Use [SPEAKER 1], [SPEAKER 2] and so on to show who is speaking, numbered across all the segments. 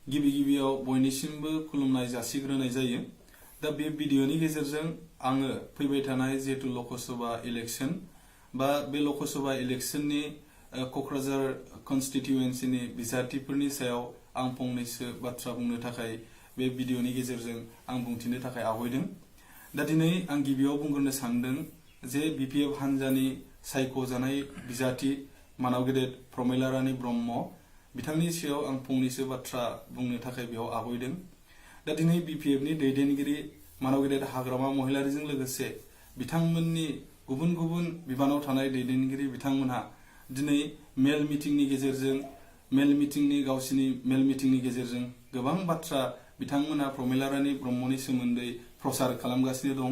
[SPEAKER 1] गिबि गिबियाव बयनिसिमबो खुलुमनाय जासिग्रोनाय जायो। दा बे भिडिअनि गेजेरजों आङो फैबाय थानाय जेहेतु लकसभा इलेक्शन बा बे लकसभा इलेक्शननि कक्राझार कन्स्टिट्युएन्सिनि बिसारथिफोरनि सायाव आं फंनैसो बाथ्रा बुंनो थाखाय बे भिडिअनि गेजेरजों आं बुंथिनो थाखाय आवगायदों। दा दिनै आं गिबियाव बुंग्रोनो सानदों जे बिपिएफ हान्जानि सायख'जानाय बिजाथि मानाव गेदेर प्रमिला रानी ब्रह्म बिथांनि सायाव आं फंनैसो बाथ्रा बुंनो थाखाय बेयाव आवगायदों। दा दिनै बिपिएफनि दैदेनगिरि मानाव गेदेर हाग्रामा महिलारिजों लोगोसे बिथांमोननि गुबुन गुबुन बिबानाव थानाय दैदेनगिरि बिथांमोनहा दिनै मेल मिटिंनि गेजेरजों गोबां बाथ्रा बिथांमोनहा प्रमिला रानी ब्रह्मनि सोमोन्दै प्रचार खालामगासिनो दं।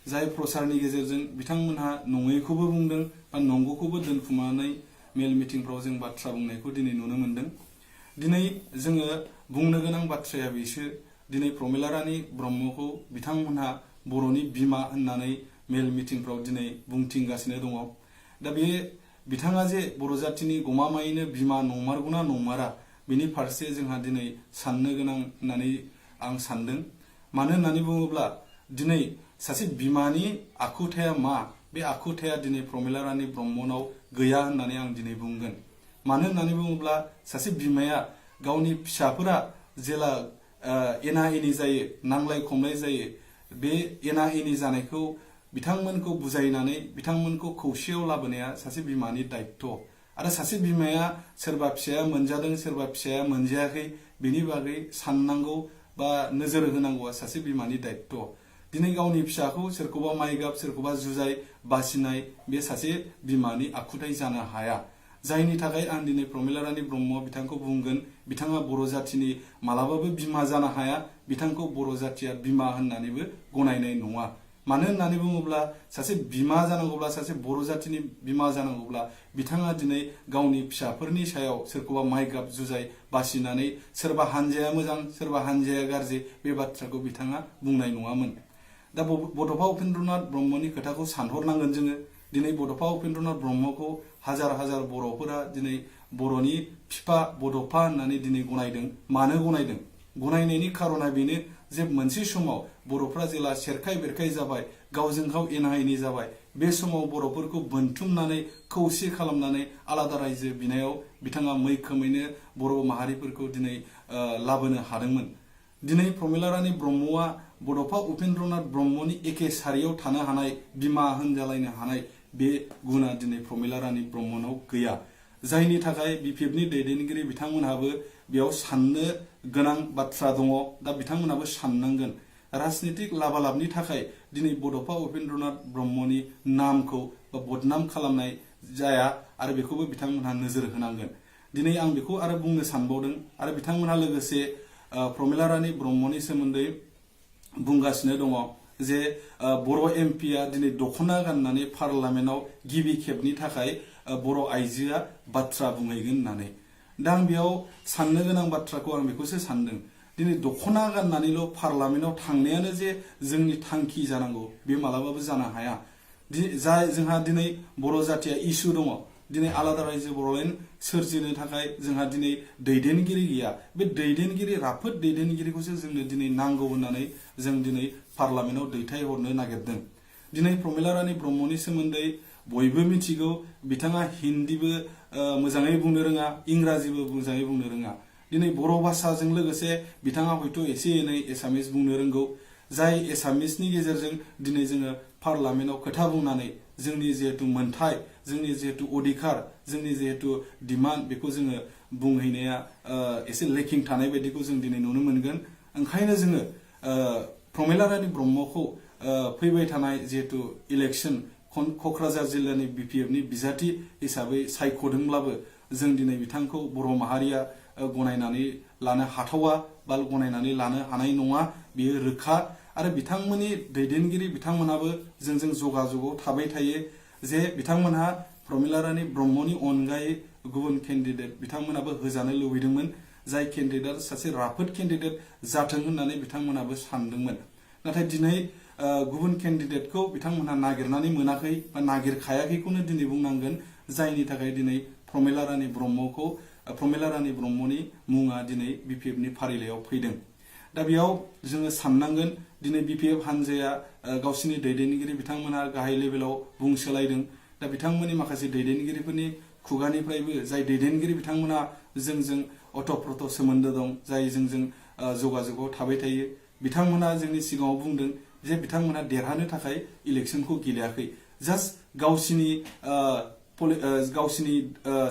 [SPEAKER 1] जाय प्रचारनि गेजेरजों बिथांमोनहा नङैखौबो बुंदों बा नंगौखौबो दोनखुमानानै मेल मिटिंफ्राव जों बाथ्रा बुंनायखौ दिनै नुनो मोनदों। दिनै जोङो बुंनो गोनां बाथ्राया बिसोर दिनै प्रमिला रानी ब्रह्मखौ बिथांमोनहा बर'नि बिमा होननानै मेल मिटिंफ्राव दिनै बुंथिंगासिनो दङ। दा बे बिथाङा जे बर' जातिनि गमामायैनो बिमा नंमारगौना नंमारा बेनि फारसे जोंहा दिनै साननो गोनां होननानै आं सानदों। मानो होननानै बुङोब्ला दिनै सासे बिमानि आखुथाया मा बे आखुथाया दिनै प्रमिला रानी ब्रह्मनाव गैया होननानै आं दिनै बुंगोन। मानो होननानै बुङोब्ला सासे बिमाया गावनि फिसाफोरा जेला एना एनि जायो, नांलाय खमलाय जायो, बे एना एनि जानायखौ बिथांमोनखौ बुजायनानै बिथांमोनखौ खौसेयाव लाबोनाया सासे बिमानि दायित्व। आरो सासे बिमाया सोरबा फिसाया मोनजादों सोरबा फिसाया मोनजायाखै बेनि बागै साननांगौ बा नोजोर होनांगौआ सासे बिमानि दायित्व। दिनै गावनि फिसाखौ सोरखौबा माइगाब सोरखौबा जुजाय बासिनाय बे सासे बिमानि आखुथाय जानो हाया। जायनि थाखाय आं दिनै प्रमिला रानी ब्रह्म बिथांखौ बुंगोन बिथाङा बर' जातिनि मालाबाबो बिमा जानो हाया, बिथांखौ बर' जातिया बिमा होननानैबो गनायनाय नङा। मानो होननानै बुङोब्ला सासे बिमा जानांगौब्ला सासे बर' जातिनि बिमा जानांगौब्ला बिथाङा दिनै गावनि फिसाफोरनि सायाव सोरखौबा माइगाब जुजाय बासिनानै सोरबा हानजाया मोजां सोरबा हानजाया गाज्रि बे बाथ्राखौ बिथाङा बुंनाय नङामोन। दा बड'फा उपेन्द्रनाथ ब्रह्मनि खोथाखौ सानहरनांगोन जोङो। दिनै बड'फा उपेन्द्रनाथ ब्रह्मखौ हाजार हाजार बर'फोरा दिनै बर'नि फिफा बड'फा होननानै दिनै गनायदों। मानो गनायदों? गनायनायनि खारना बेनो जे मोनसे समाव बर'फ्रा जेला सेरखाय बेरखाय जाबाय, गावजों गाव एना एनि जाबाय, बे समाव बर'फोरखौ बोनथुमनानै खौसे खालामनानै आलादा रायजो बिनायाव बिथाङा मैखोमैनो बर' माहारिफोरखौ दिनै लाबोनो हादोंमोन। दिनै प्रमिला रानी ब्रह्मआ बड'फा उपेन्द्रनाथ ब्रह्मनि एखे सारियाव थानो हानाय, बिमा होनजालायनो हानाय बे गुना दिनै प्रमिला रानी ब्रह्मनाव गैया। जायनि थाखाय बिपिएफनि दैदेनगिरि बिथांमोनहाबो बेयाव साननो गोनां बाथ्रा दङ। दा बिथांमोनहाबो साननांगोन। राजनितिक लाबालाबनि थाखाय दिनै बड'फा उपेन्द्रनाथ ब्रह्मनि नामखौ बा बदनाम खालामनाय जाया आरो बेखौबो बिथांमोनहा नोजोर होनांगोन। दिनै आं बेखौ आरो बुंनो सानबावदों आरो बिथांमोनहा लोगोसे प्रमिला रानी ब्रह्मनि सोमोन्दै बुंगासिनो दङ जे बर' एमपिआ दिनै दख'ना गाननानै पार्लामेन्टआव गिबि खेबनि थाखाय बर' आइजोआ बाथ्रा बुंहैगोन होननानै। दा आं बेयाव साननो गोनां बाथ्राखौ आं बेखौसो सानदों। दिनै दख'ना गाननानैल' पार्लामेन्टआव थांनायानो जे जोंनि थांखि जानांगौ बे मालाबाबो जानो हाया। जोंहा दिनै बर' जातिया इसु दङ। दिनै आलादा रायजो बर'लेण्ड सोरजिनो थाखाय जोंहा दिनै दैदेनगिरि गैया। बे राफोद दैदेनगिरिखौसो जोंनो दिनै नांगौ होननानै जों दिनै पार्लामेन्टआव दैथायहरनो नागिरदों। दिनै प्रमिला रानी ब्रह्मनि सोमोन्दै बयबो मिथिगौ। बिथाङा हिन्दीबो मोजाङै बुंनो रोङा, इंराजिबो मोजाङै बुंनो रोङा। दिनै बर' भाषाजों लोगोसे बिथाङा हयथ' एसे एनै एसामिस बुंनो रोंगौ। जाय एसामिसनि गेजेरजों दिनै जोङो पार्लामेन्टआव खोथा बुंनानै जोंनि जिहेतु मोन्थाय, जोंनि जिहेतु अधिकार, जोंनि जिहेतु डिमान्ड बेखौ जोङो बुंहैनाया एसे लेकिं थानाय बायदिखौ जों दिनै नुनो मोनगोन। ओंखायनो जोङो प्रमिला रानी ब्रह्मखौ फैबाय थानाय जिहेतु इलेक्शन क'क्राझार जिल्लानि बिपिएफनि बिजाथि हिसाबै सायख'दोंब्लाबो जों दिनै बिथांखौ बर' माहारिया गनायनानै लानो हाथावा बा गनायनानै लानो हानाय नङा बेयो रोखा। आरो बिथांमोननि दैदेनगिरि बिथांमोनहाबो जोंजों जगाजगआव थाबाय थायो जे बिथांमोनहा प्रमिला रानी ब्रह्मनि अनगायै गुबुन केन्डिडेट बिथांमोनहाबो होजानो लुबैदोंमोन। जाय केन्डिडेट सासे राफोद केन्डिडेट जाथों होननानै बिथांमोनहाबो सानदोंमोन। नाथाय दिनै गुबुन केन्डिडेटखौ बिथांमोनहा नागिरनानै मोनाखै बा नागिरखायाखैखौनो दिनै बुंनांगोन। जायनि थाखाय दिनै प्रमिला रानी ब्रह्मखौ प्रमिला रानी ब्रह्मनि मुङा दिनै BPF नि फारिलाइयाव फैदों। दा बेयाव जोङो साननांगोन दिनै BPF हानजाया गावसिनि दैदेनगिरि बिथांमोनहा गाहाय लेभेलाव बुंसोलायदों। दा बिथांमोननि माखासे दैदेनगिरिफोरनि खुगानिफ्रायबो जाय दैदेनगिरि बिथांमोना जोंजों अतप्रत सोमोन्दो दं, जाय जोंजों जगाजगआव थाबाय थायो, बिथांमोना जोंनि सिगाङाव बुंदों जे बिथांमोना देरहानो थाखाय इलेक्सनखौ गेलेयाखै। जास्ट गावसिनि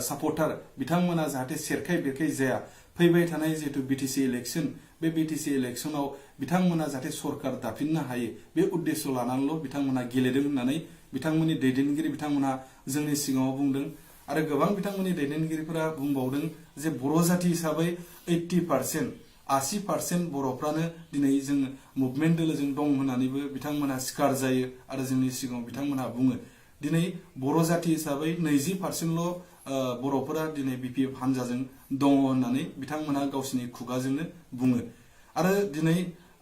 [SPEAKER 1] सापर्टार बिथांमोना जाहाथे सेरखाय बेरखाय जाया, फैबाय थानाय जिहेतु BTC इलेक्सन, बे BTC इलेक्सनाव बिथांमोना जाहाथे सरकार दाफिननो हायो, बे उद्देश्य लानानैल' बिथांमोना गेलेदों होननानै बिथांमोननि दैदेनगिरि बिथांमोना जोंनि सिगाङाव बुंदों। आरो गोबां बिथांमोननि दैदेनगिरिफोरा बुंबावदों जे बर' जाति हिसाबै 80% बर'फ्रानो दिनै जों मुभमेन्ट दोलोजों दं होननानैबो बिथांमोना स्वीकार जायो आरो जोंनि सिगाङाव बिथांमोना बुङो। दिनै बर' जाति हिसाबै 20%ल' बर'फोरा दिनै BPF हानजाजों दङ होननानै बिथांमोना गावसिनि खुगाजोंनो बुङो। आरो दिनै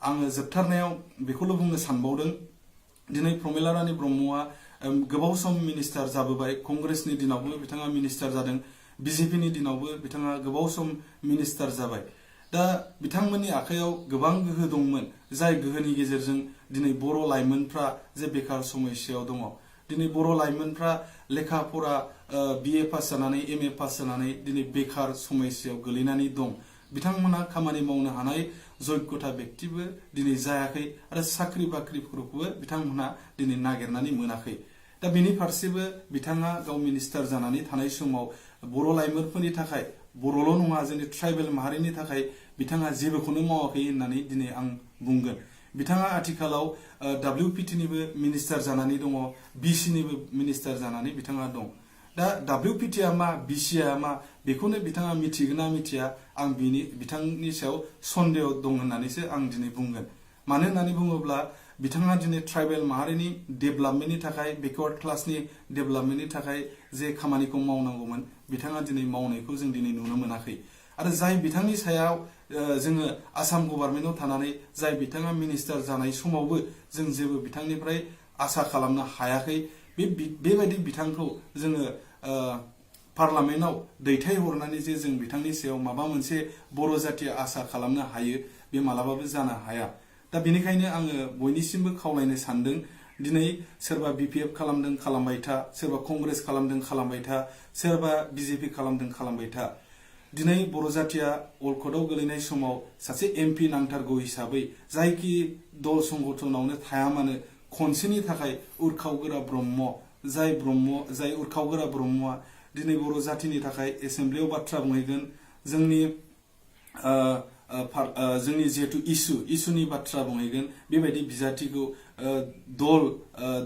[SPEAKER 1] आङो जोबथारनायाव बेखौल' बुंनो सानबावदों, दिनै प्रमिला रानी ब्रह्मआ गोबाव सम मिनिस्टार जाबोबाय। कंग्रेसनि दिनावबो बिथाङा मिनिस्टार जादों, BJPनि दिनावबो बिथाङा गोबाव सम मिनिस्टार जाबाय। दा बिथांमोननि आखायाव गोबां गोहो दंमोन, जाय गोहोनि गेजेरजों दिनै बर' लाइमोनफ्रा जे बेकार समस्यायाव दङ, दिनै बर' लाइमोनफ्रा लेखा फरा BA पास जानानै MA पास जानानै दिनै बेकार समस्यायाव गोलैनानै दं। बिथांमोनहा खामानि मावनो हानाय जग्यता व्यक्तिबो दिनै जायाखै आरो साख्रि बाख्रिफोरखौबो बिथांमोनहा दिनै नागिरनानै मोनाखै। दा बेनि फारसेबो बिथाङा गाव मिनिस्टार जानानै थानाय समाव बर' लाइमोनफोरनि थाखाय, बर'ल' नङा जोंनि ट्राइबेल माहारिनि थाखाय बिथाङा जेबोखौनो मावाखै होननानै दिनै आं बुंगोन। बिथाङा आथिखालाव WPTनिबो मिनिस्टार जानानै दङ, BCनिबो मिनिस्टार जानानै बिथाङा दं। दा WPTआ मा, BCआ मा, बेखौनो बिथाङा मिथिगोन ना मिथिया, आं बिथांनि सायाव सन्देह दं होननानैसो आं दिनै बुंगोन। मानो होननानै बुङोब्ला बिथाङा दिनै ट्राइबेल माहारिनि डेभेलपमेन्टनि थाखाय, बेकवार्ड क्लासनि डेभेलपमेन्टनि थाखाय जे खामानिखौ मावनांगौमोन, बिथाङा दिनै मावनायखौ जों दिनै नुनो मोनाखै। आरो जाय बिथांनि सायाव जोङो आसाम गभर्नमेन्टआव थानानै जाय बिथाङा मिनिस्टार जानाय समावबो जों जेबो बिथांनिफ्राय आसा खालामनो हायाखै, बेबायदि बिथांखौ जोङो पार्लामेन्टआव दैथायहरनानै जे जों बिथांनि सायाव माबा मोनसे बर' जातिया आसा खालामनो हायो, बे मालाबाबो जानो हाया। दा बेनिखायनो आङो बयनिसिमबो खावलायनो सानदों, दिनै सोरबा BPF खालामदों खालामबाय था, सोरबा कंग्रेस खालामदों खालामबाय था, सोरबा BJP खालामदों खालामबाय था। दिनै बर' जातिया अलखदाव गोलैनाय समाव सासे MP नांथारगौ हिसाबै जायखि दल संगठनावनो थाया मानो खनसेनि थाखाय उर्खावगोरा ब्रह्म, जाय उर्खावगोरा ब्रह्मआ दिनै बर' जातिनि थाखाय एसेम्ब्लियाव बाथ्रा बुंहैगोन, जोंनि जिहेतु इसुनि बाथ्रा बुंहैगोन, बेबायदि बिजाथिखौ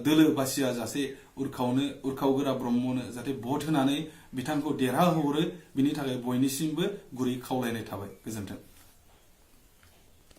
[SPEAKER 1] दोलो बासिया जासे उर्खावगोरा ब्रह्मनो जाहाथे भट होनानै बिथांखौ देरहाहरो, बिनि थाखाय बयनिसिमबो गुरै खावलायनाय थाबाय। गोजोन्थों।